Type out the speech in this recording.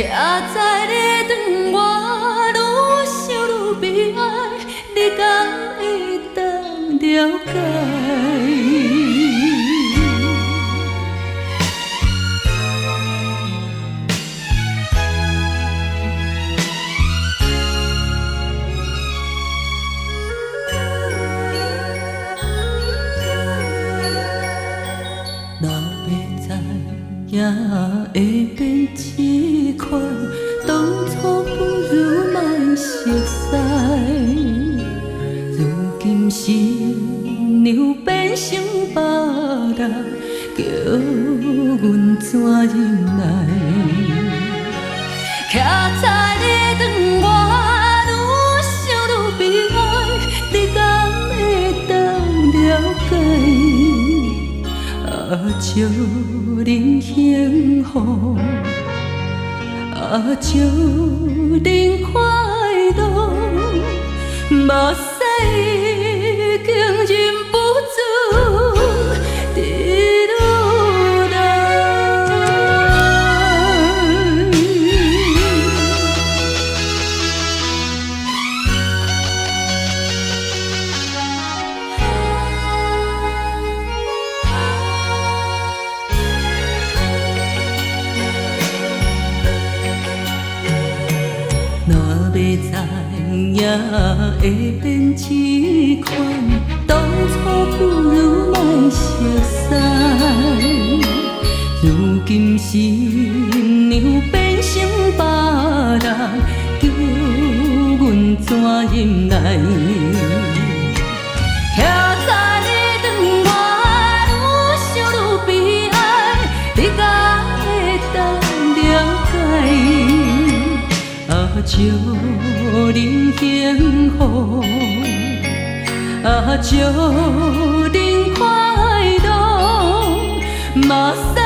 徛在你當我愈想愈悲哀，你敢會當了解？若欲知影會變這款，當初不如莫熟似。如今新娘變成別人，叫阮怎忍耐？徛在你當我愈想愈悲哀，你敢會當了解？啊，祝恁幸福，啊，祝恁快樂，目屎已經忍不住直落來。若欲知影會變這款，當初不如莫熟似。如今新娘變成別人，叫阮怎忍耐？徛在你當我愈想愈悲哀，你敢會當了解？啊，祝恁幸福，啊，祝恁快樂，目屎